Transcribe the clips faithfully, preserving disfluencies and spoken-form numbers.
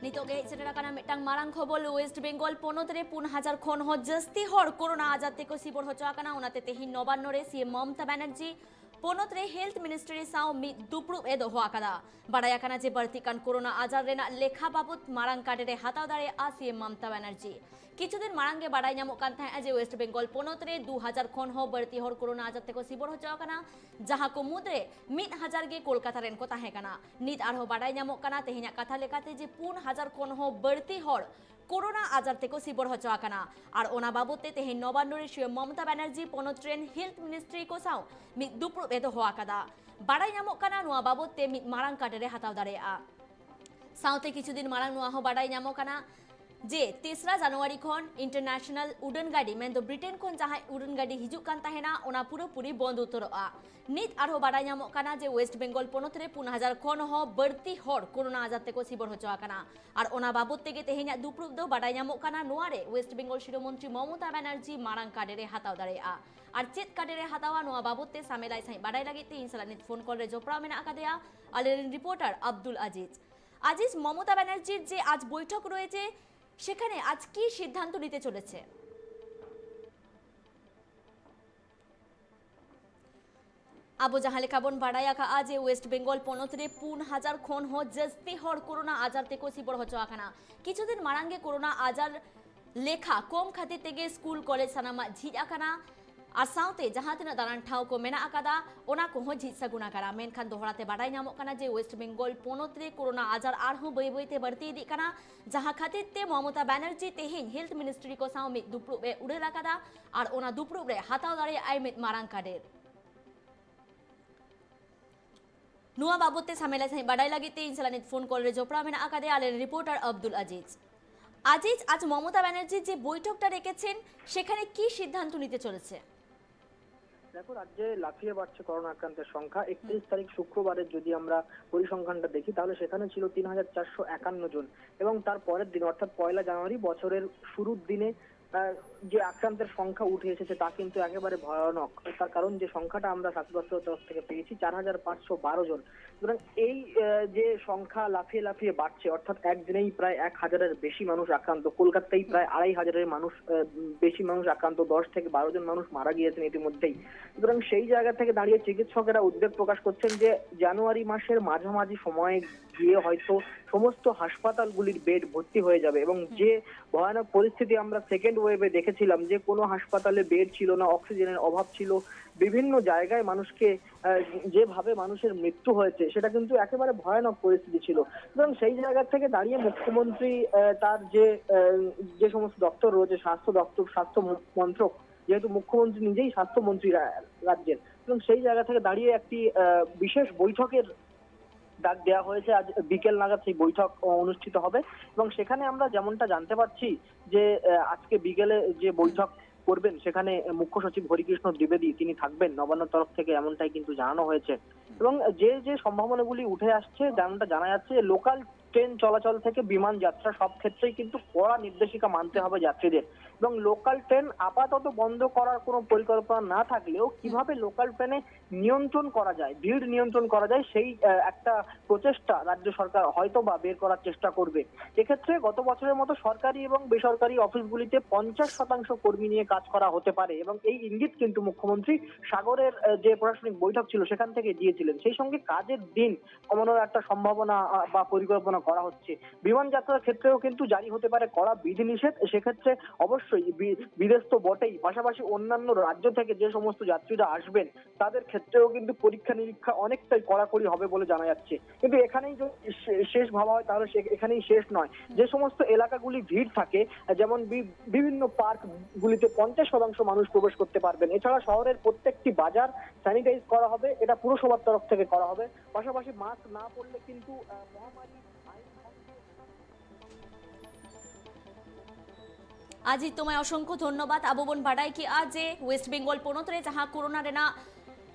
ᱱᱤᱛᱚᱜ ᱜᱮ ᱦᱮᱡ ᱥᱮᱴᱮᱨ ᱟᱠᱟᱱᱟ ᱢᱤᱫᱴᱟᱝ ᱢᱟᱨᱟᱝ ᱠᱷᱚᱵᱚᱨ᱾ ᱳᱭᱮᱥᱴ ᱵᱮᱝᱜᱚᱞ ᱯᱚᱱᱚᱛ ᱨᱮ ᱯᱩᱱ ᱦᱟᱡᱟᱨ ᱠᱷᱚᱱ ᱦᱚᱸ ᱡᱟᱹᱥᱛᱤ ᱦᱚᱲ ᱠᱳᱨᱳᱱᱟ ᱟᱡᱟᱨ ᱛᱮᱠᱚ ᱥᱤᱵᱚᱲ ᱦᱚᱪᱚ ᱟᱠᱟᱱᱟ᱾ ᱚᱱᱟᱛᱮ ᱛᱮᱦᱮᱧ ᱱᱚᱵᱟᱱᱱᱚ ᱨᱮ ᱥᱤ ᱮᱢ ᱢᱚᱢᱚᱛᱟ ᱵᱟᱱᱟᱨᱡᱤ ᱯᱚᱱᱚᱛ ᱨᱮ ᱦᱮᱞᱛᱷ ᱢᱤᱱᱤᱥᱴᱨᱤ ᱥᱟᱶ ᱢᱤᱫ ᱫᱩᱯᱲᱩᱵ ᱮ ᱫᱚᱦᱚ ᱟᱠᱟᱫᱟ᱾ ᱵᱟᱲᱟᱭ ᱟᱠᱟᱱᱟ ᱡᱮ ᱵᱟᱹᱲᱛᱤᱜ ᱠᱟᱱ ᱠᱳᱨᱳᱱᱟ ᱟᱡᱟᱨ ᱨᱮᱱᱟᱜ ᱞᱮᱠᱷᱟ ᱵᱟᱵᱚᱫ ᱢᱟᱨᱟᱝ ᱠᱟᱰᱮᱨᱮ ᱦᱟᱛᱟᱣ ᱫᱟᱲᱮᱭᱟᱜᱼᱟ ᱥᱤ ᱮᱢ ᱢᱚᱢᱚᱛᱟ ᱵᱟᱱᱟᱨᱡᱤ᱾ ᱠᱤᱪᱷᱩ ᱫᱤᱱ ᱢᱟᱲᱟᱝ ᱜᱮ ᱵᱟᱲᱟᱭ ᱧᱟᱢᱚᱜ ᱠᱟᱱ ᱛᱟᱦᱮᱸᱫ ᱡᱮ ᱳᱭᱮᱥᱴ ᱵᱮᱝᱜᱚᱞ ᱯᱚᱱᱚᱛ ᱨᱮ ᱫᱩ ᱦᱟᱡᱟᱨ ᱠᱷᱚᱱ ᱦᱚᱸ ᱵᱟᱹᱲᱛᱤ ᱦᱚᱲ ᱠᱳᱨᱳᱱᱟ ᱟᱡᱟᱨ ᱛᱮᱠᱚ ᱥᱤᱵᱚᱲ ᱦᱚᱪᱚ ᱟᱠᱟᱱᱟ, ᱡᱟᱦᱟᱸ ᱠᱚ ᱢᱩᱫᱽᱨᱮ ᱢᱤᱫ ᱦᱟᱡᱟᱨ ᱜᱮ ᱠᱳᱞᱠᱟᱛᱟ ᱨᱮᱱ ᱠᱚ ᱛᱟᱦᱮᱸ ᱠᱟᱱᱟ᱾ ᱱᱤᱛ ᱟᱨᱦᱚᱸ ᱵᱟᱰᱟᱭ ᱧᱟᱢᱚᱜ ᱠᱟᱱᱟ ᱛᱮᱦᱮᱧᱟᱜ ᱠᱟᱛᱷᱟ ᱞᱮᱠᱟᱛᱮ ᱡᱮ ᱯᱩᱱ ᱦᱟᱡᱟᱨ ᱠᱷᱚᱱ ᱦᱚᱸ ᱵᱟᱹᱲᱛᱤ ᱦᱚᱲ ᱠᱳᱨᱳᱱᱟ ᱟᱡᱟᱨ ᱛᱮᱠᱚ ᱥᱤᱵᱚᱲ ᱦᱚᱪᱚ ᱟᱠᱟᱱᱟ᱾ ᱟᱨ ᱚᱱᱟ ᱵᱟᱵᱚᱫ ᱛᱮ ᱛᱮᱦᱮᱧ ᱱᱚᱵᱟᱱᱱᱚ ᱨᱮ ᱥᱤ ᱮᱢ ᱢᱚᱢᱚᱛᱟ ᱵᱟᱱᱟᱨᱡᱤ ᱯᱚᱱᱚᱛ ᱨᱮᱱ ᱦᱮᱞᱛᱷ ᱢᱤᱱᱤᱥᱴᱨᱤ ᱠᱚ ᱥᱟᱶ ᱢᱤᱫ ᱫᱩᱯᱲᱩᱵ ᱮ ᱫᱚᱦᱚ ᱟᱠᱟᱫᱟ᱾ ᱵᱟᱰᱟᱭ ᱧᱟᱢᱚᱜ ᱠᱟᱱᱟ ᱱᱚᱣᱟ ᱵᱟᱵᱚᱫ ᱛᱮ ᱢᱤᱫ ᱢᱟᱨᱟᱝ ᱠᱟᱰᱮᱨᱮ ᱦᱟᱛᱟᱣ ᱫᱟᱲᱮᱭᱟᱜᱼᱟ᱾ ᱥᱟᱶᱛᱮ ᱠᱤᱪᱷᱩ ᱫᱤᱱ ᱢᱟᱲᱟᱝ ᱱᱚᱣᱟ ᱦᱚᱸ ᱵᱟᱰᱟᱭ ᱧᱟᱢᱚᱜ ᱠᱟᱱᱟ ᱡᱮ ᱛᱮᱥᱨᱟ ᱡᱟᱱᱩᱣᱟᱨᱤ ᱠᱷᱚᱱ ᱤᱱᱴᱟᱨᱱᱮᱥᱱᱟᱞ ᱩᱰᱟᱹᱱ ᱜᱟᱹᱰᱤ, ᱢᱮᱱᱫᱚ ᱵᱨᱤᱴᱮᱱ ᱠᱷᱚᱱ ᱡᱟᱦᱟᱸᱭ ᱩᱰᱟᱹᱱ ᱜᱟᱹᱰᱤ ᱦᱤᱡᱩᱜ ᱠᱟᱱ ᱛᱟᱦᱮᱱᱟ, ᱚᱱᱟ ᱯᱩᱨᱟᱹᱯᱩᱨᱤ ᱵᱚᱱᱫ ᱩᱛᱟᱹᱨᱚᱜᱼᱟ᱾ ᱱᱤᱛ ᱟᱨᱦᱚᱸ ᱵᱟᱰᱟᱭ ᱧᱟᱢᱚᱜ ᱠᱟᱱᱟ ᱡᱮ ᱳᱭᱮᱥᱴ ᱵᱮᱝᱜᱚᱞ ᱯᱚᱱᱚᱛ ᱨᱮ ᱯᱩᱱ ᱦᱟᱡᱟᱨ ᱠᱷᱚᱱ ᱦᱚᱸ ᱵᱟᱹᱲᱛᱤ ᱦᱚᱲ ᱠᱳᱨᱳᱱᱟ ᱟᱡᱟᱨ ᱛᱮᱠᱚ ᱥᱤᱵᱚᱲ ᱦᱚᱪᱚ ᱟᱠᱟᱱᱟ᱾ ᱟᱨ ᱚᱱᱟ ᱵᱟᱵᱚᱫ ᱛᱮᱜᱮ ᱛᱮᱦᱮᱧᱟᱜ ᱫᱩᱯᱲᱩᱵ ᱫᱚ ᱵᱟᱰᱟᱭ ᱧᱟᱢᱚᱜ ᱠᱟᱱᱟ᱾ ᱱᱚᱣᱟ ᱨᱮ ᱳᱭᱮᱥᱴ ᱵᱮᱝᱜᱚᱞ ᱥᱤᱨᱟᱹ ᱢᱚᱱᱛᱨᱤ ᱢᱚᱢᱚᱛᱟ ᱵᱟᱱᱟᱨᱡᱤ ᱢᱟᱨᱟᱝ ᱠᱟᱰᱮᱨᱮ ᱦᱟᱛᱟᱣ ᱫᱟᱲᱮᱭᱟᱜᱼᱟ᱾ ᱟᱨ ᱪᱮᱫ ᱠᱟᱰᱮᱨᱮ ᱦᱟᱛᱟᱣᱟ, ᱱᱚᱣᱟ ᱵᱟᱵᱚᱫ ᱛᱮ ᱥᱟᱢᱮᱞᱟᱭ ᱥᱟᱺᱦᱤᱡ ᱵᱟᱰᱟᱭ ᱞᱟᱹᱜᱤᱫ ᱛᱮ ᱤᱧ ᱥᱟᱞᱟᱜ ᱱᱤᱛ ᱯᱷᱳᱱ ᱠᱚᱞ ᱨᱮ ᱡᱚᱯᱲᱟᱣ ᱢᱮᱱᱟᱜ ᱟᱠᱟᱫᱮᱭᱟ ᱟᱞᱮᱨᱮᱱ ᱨᱤᱯᱳᱨᱴᱟᱨ ᱟᱵᱫᱩᱞ ᱟᱡᱤᱡ᱾ আজিজ, মমতা ব্যানার্জির যে আজ বৈঠক রয়েছে, সেখানে আজ কি সিদ্ধান্ত নিতে চলেছে? ᱟᱵᱚ ᱡᱟᱦᱟᱸ ᱞᱮᱠᱟ ᱵᱚᱱ ᱵᱟᱲᱟᱭ ᱟᱠᱟᱫᱼᱟ ᱡᱮ ᱳᱭᱮᱥᱴ ᱵᱮᱝᱜᱚᱞ ᱯᱚᱱᱚᱛ ᱨᱮ ᱯᱩᱱ ᱦᱟᱡᱟᱨ ᱠᱷᱚᱱ ᱦᱚᱸ ᱡᱟᱹᱥᱛᱤ ᱦᱚᱲ ᱠᱳᱨᱳᱱᱟ ᱟᱡᱟᱨ ᱛᱮᱠᱚ ᱥᱤᱵᱚᱲ ᱦᱚᱪᱚ ᱟᱠᱟᱱᱟ᱾ ᱠᱤᱪᱷᱩ ᱫᱤᱱ ᱢᱟᱲᱟᱝ ᱜᱮ ᱠᱳᱨᱳᱱᱟ ᱟᱡᱟᱨ ᱞᱮᱠᱷᱟ ᱠᱚᱢ ᱠᱷᱟᱹᱛᱤᱨ ᱛᱮᱜᱮ ᱥᱠᱩᱞ ᱠᱚᱞᱮᱡᱽ ᱥᱟᱱᱟᱢᱟᱜ ᱡᱷᱤᱡ ᱟᱠᱟᱱᱟ᱾ ᱟᱨ ᱥᱟᱶᱛᱮ ᱡᱟᱦᱟᱸ ᱛᱤᱱᱟᱹᱜ ᱫᱟᱬᱟᱱ ᱴᱷᱟᱶ ᱠᱚ ᱢᱮᱱᱟᱜ ᱟᱠᱟᱫᱟ, ᱚᱱᱟ ᱠᱚᱦᱚᱸ ᱡᱷᱤᱡ ᱥᱟᱹᱜᱩᱱ ᱟᱠᱟᱱᱟ᱾ ᱢᱮᱱᱠᱷᱟᱱ ᱫᱚᱦᱲᱟ ᱛᱮ ᱵᱟᱰᱟᱭ ᱧᱟᱢᱚᱜ ᱠᱟᱱᱟ ᱡᱮ ᱳᱭᱮᱥᱴ ᱵᱮᱝᱜᱚᱞ ᱯᱚᱱᱚᱛ ᱨᱮ ᱠᱳᱨᱳᱱᱟ ᱟᱡᱟᱨ ᱟᱨᱦᱚᱸ ᱵᱟᱹᱭ ᱵᱟᱹᱭ ᱛᱮ ᱵᱟᱹᱲᱛᱤ ᱤᱫᱤᱜ ᱠᱟᱱᱟ, ᱡᱟᱦᱟᱸ ᱠᱷᱟᱹᱛᱤᱨ ᱛᱮ ᱢᱚᱢᱚᱛᱟ ᱵᱟᱱᱟᱨᱡᱤ ᱛᱮᱦᱮᱧ ᱦᱮᱞᱛᱷ ᱢᱤᱱᱤᱥᱴᱨᱤ ᱠᱚ ᱥᱟᱶ ᱢᱤᱫ ᱫᱩᱯᱲᱩᱵ ᱮ ᱩᱰᱟᱹᱞ ᱟᱠᱟᱫᱟ᱾ ᱟᱨ ᱚᱱᱟ ᱫᱩᱯᱲᱩᱵ ᱨᱮ ᱦᱟᱛᱟᱣ ᱫᱟᱲᱮᱭᱟᱜᱼᱟᱭ ᱢᱤᱫ ᱢᱟᱨᱟᱝ ᱠᱟᱰᱮᱨ᱾ ᱱᱚᱣᱟ ᱵᱟᱵᱚᱫ ᱛᱮ ᱥᱟᱢᱮᱞᱟᱭ ᱥᱟᱺᱦᱤᱡ ᱵᱟᱰᱟᱭ ᱞᱟᱹᱜᱤᱫ ᱛᱮ ᱤᱧ ᱥᱟᱞᱟᱜ ᱱᱤᱛ ᱯᱷᱳᱱ ᱠᱚᱞ ᱨᱮ ᱡᱚᱯᱲᱟᱣ ᱢᱮᱱᱟᱜ ᱟᱠᱟᱫᱮᱭᱟ ᱟᱞᱮᱨᱮᱱ ᱨᱤᱯᱳᱨᱴᱟᱨ ᱟᱵᱫᱩᱞ আজিজ। আজিজ, আজ মমতা ব্যানার্জি যে বৈঠকটা রেখেছেন, সেখানে কি সিদ্ধান্ত নিতে চলেছে? দেখো, রাজ্যে লাফিয়ে বাড়ছে করোনা আক্রান্তের সংখ্যা। একত্রিশ তারিখ শুক্রবারের যদি আমরা পরিসংখ্যানটা দেখি, তাহলে সেখানে ছিল তিন হাজার চারশো একান্ন জন, এবং তার পরের দিন অর্থাৎ পয়লা জানুয়ারি বছরের শুরুর দিনে আহ, যে আক্রান্তের সংখ্যা উঠে এসেছে তা কিন্তু একেবারে ভয়ানক। তার কারণ যে সংখ্যাটা আমরা স্বাস্থ্য দপ্তরের তরফ থেকে পেয়েছি, চার হাজার পাঁচশো বারো জন। সুতরাং এই আহ, যে সংখ্যা লাফিয়ে লাফিয়ে বাড়ছে, অর্থাৎ একদিনেই প্রায় এক হাজারের বেশি মানুষ আক্রান্ত, কলকাতাতেই প্রায় আড়াই হাজারের মানুষ আহ, বেশি মানুষ আক্রান্ত, দশ থেকে বারো জন মানুষ মারা গিয়েছেন ইতিমধ্যেই। সুতরাং সেই জায়গা থেকে দাঁড়িয়ে চিকিৎসকেরা উদ্বেগ প্রকাশ করছেন যে জানুয়ারি মাসের মাঝামাঝি সময়ে গিয়ে হয়তো সমস্ত হাসপাতালগুলির বেড ভর্তি হয়ে যাবে এবং যে ভয়ানক পরিস্থিতি আমরা সেকেন্ড ওয়েভে দেখেছিলাম, যে কোনো হাসপাতালে বেড ছিল না, অক্সিজেনের অভাব ছিল, বিভিন্ন জায়গায় মানুষকে আহ, যেভাবে মানুষের মৃত্যু হয়েছে, সেটা কিন্তু একেবারে ভয়ানক পরিস্থিতি ছিল। সুতরাং সেই জায়গা থেকে দাঁড়িয়ে মুখ্যমন্ত্রী আহ, তার যে আহ, যে সমস্ত দপ্তর রয়েছে, স্বাস্থ্য দপ্তর, স্বাস্থ্য ম- মন্ত্রক, যেহেতু মুখ্যমন্ত্রী নিজেই স্বাস্থ্যমন্ত্রী রা- রাজ্যের, এবং সেই জায়গা থেকে দাঁড়িয়ে একটি আহ, বিশেষ বৈঠকের ডাক দেওয়া হয়েছে। আজ বিকেল নাগাদ সেই বৈঠক আহ, অনুষ্ঠিত হবে এবং সেখানে আমরা যেমনটা জানতে পারছি যে আহ, আজকে বিকেলে যে বৈঠক করবেন, সেখানে মুখ্য সচিব হরিকৃষ্ণ দ্বিবেদী তিনি থাকবেন নবান্নর তরফ থেকে, এমনটাই কিন্তু জানানো হয়েছে। এবং যে যে সম্ভাবনাগুলি উঠে আসছে, যেমনটা জানা যাচ্ছে, লোকাল ট্রেন চলাচল থেকে বিমান যাত্রা, সব ক্ষেত্রেই কিন্তু কড়া নির্দেশিকা মানতে হবে যাত্রীদের। এবং লোকাল ট্রেন আপাতত বন্ধ করার কোনো পরিকল্পনা না থাকলেও কিভাবে লোকাল ট্রেনে নিয়ন্ত্রণ করা যায়, ভিড় নিয়ন্ত্রণ করা যায়, সেই আহ, একটা প্রচেষ্টা রাজ্য সরকার হয়তো বা বের করার চেষ্টা করবে। এক্ষেত্রে গত বছরের মতো সরকারি এবং বেসরকারি অফিসগুলিতে পঞ্চাশ শতাংশ কর্মী নিয়ে কাজ করা হতে পারে এবং এই ইঙ্গিত কিন্তু মুখ্যমন্ত্রী সাগরের আহ, যে প্রশাসনিক বৈঠক ছিল, সেখান থেকে দিয়েছিলেন। সেই সঙ্গে কাজের দিন কমানোর একটা সম্ভাবনা আহ, বা পরিকল্পনা করা হচ্ছে। বিমান যাত্রার ক্ষেত্রেও কিন্তু জারি হতে পারে কড়া বিধিনিষেধ। সেক্ষেত্রে অবশ্যই বি- বিদেশ তো বটেই, পাশাপাশি অন্যান্য রাজ্য থেকে যে সমস্ত যাত্রীরা আসবেন, তাদের ক্ষেত্রেও কিন্তু পরীক্ষা নিরীক্ষা অনেকটাই কড়াকড়ি হবে বলে জানা যাচ্ছে। কিন্তু এখানেই যদি শে- শেষ ভাবা হয়, তাহলে সে- এখানেই শেষ নয়। যে সমস্ত এলাকাগুলি ভিড় থাকে, যেমন বি- বিভিন্ন পার্ক গুলিতে পঞ্চাশ শতাংশ মানুষ প্রবেশ করতে পারবেন। এছাড়া শহরের প্রত্যেকটি বাজার স্যানিটাইজ করা হবে, এটা পুরসভার তরফ থেকে করা হবে। পাশাপাশি মাস্ক না পরলে কিন্তু আহ, মহামারী আইন ভঙ্গ। ᱟᱡᱤᱛ, ᱛᱚᱢᱟᱭ ᱚᱥᱚᱝᱠᱷᱚ ᱫᱷᱚᱱᱱᱚᱵᱟᱫ᱾ ᱟᱵᱚ ᱵᱚᱱ ᱵᱟᱰᱟᱭ ᱠᱮᱜᱼᱟ ᱡᱮ ᱳᱭᱮᱥᱴ ᱵᱮᱝᱜᱚᱞ ᱯᱚᱱᱚᱛ ᱨᱮ ᱡᱟᱦᱟᱸ ᱠᱳᱨᱳᱱᱟ ᱨᱮᱱᱟᱜ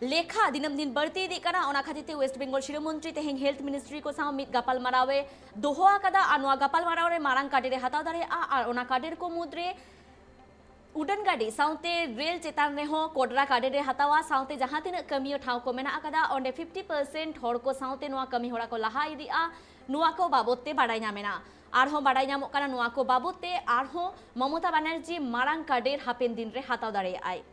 ᱞᱮᱠᱷᱟ ᱫᱤᱱᱟᱹᱢ ᱫᱤᱱ ᱵᱟᱹᱲᱛᱤ ᱤᱫᱤᱜ ᱠᱟᱱᱟ, ᱚᱱᱟ ᱠᱷᱟᱹᱛᱤᱨ ᱛᱮ ᱳᱭᱮᱥᱴ ᱵᱮᱝᱜᱚᱞ ᱥᱤᱨᱟᱹ ᱢᱚᱱᱛᱨᱤ ᱛᱮᱦᱮᱧ ᱦᱮᱞᱛᱷ ᱢᱤᱱᱤᱥᱴᱨᱤ ᱠᱚ ᱥᱟᱶ ᱢᱤᱫ ᱜᱟᱯᱟᱞ ᱢᱟᱨᱟᱣ ᱮ ᱫᱚᱦᱚ ᱟᱠᱟᱫᱟ᱾ ᱟᱨ ᱱᱚᱣᱟ ᱜᱟᱯᱟᱞ ᱢᱟᱨᱟᱣ ᱨᱮ ᱢᱟᱨᱟᱝ ᱠᱟᱰᱮᱨ ᱮ ᱦᱟᱛᱟᱣ ᱫᱟᱲᱮᱭᱟᱜᱼᱟ᱾ ᱟᱨ ᱚᱱᱟ ᱠᱟᱰᱮᱨ ᱠᱚ ᱢᱩᱫᱽᱨᱮ ᱩᱰᱟᱹᱱ ᱜᱟᱹᱰᱤ ᱥᱟᱶᱛᱮ ᱨᱮᱞ ᱪᱮᱛᱟᱱ ᱨᱮᱦᱚᱸ ᱠᱚᱰᱨᱟ ᱠᱟᱰᱮᱨ ᱮ ᱦᱟᱛᱟᱣᱟ᱾ ᱥᱟᱶᱛᱮ ᱡᱟᱦᱟᱸ ᱛᱤᱱᱟᱹᱜ ᱠᱟᱹᱢᱤᱭᱟᱹ ᱴᱷᱟᱶ ᱠᱚ ᱢᱮᱱᱟᱜ ᱟᱠᱟᱫᱟ, ᱚᱸᱰᱮ ᱯᱷᱤᱯᱴᱤ ᱯᱟᱨᱥᱮᱱᱴ ᱦᱚᱲ ᱠᱚ ᱥᱟᱶᱛᱮ ᱱᱚᱣᱟ ᱠᱟᱹᱢᱤ ᱦᱚᱨᱟ ᱠᱚ ᱞᱟᱦᱟ ᱤᱫᱤᱜᱼᱟ᱾ ᱱᱚᱣᱟ ᱠᱚ ᱵᱟᱵᱚᱫ ᱛᱮ ᱵᱟᱰᱟᱭ ᱧᱟᱢᱮᱱᱟ᱾ ᱟᱨᱦᱚᱸ ᱵᱟᱰᱟᱭ ᱧᱟᱢᱚᱜ ᱠᱟᱱᱟ, ᱱᱚᱣᱟ ᱠᱚ ᱵᱟᱵᱚᱫ ᱛᱮ ᱟᱨᱦᱚᱸ ᱢᱚᱢᱚᱛᱟ ᱵᱟᱱᱟᱨᱡᱤ ᱢᱟᱨᱟᱝ ᱠᱟᱰᱮᱨ ᱦᱟᱯᱮᱱ ᱫᱤᱱ ᱨᱮ ᱦᱟᱛᱟᱣ ᱫᱟᱲᱮᱭᱟᱜᱼᱟᱭ᱾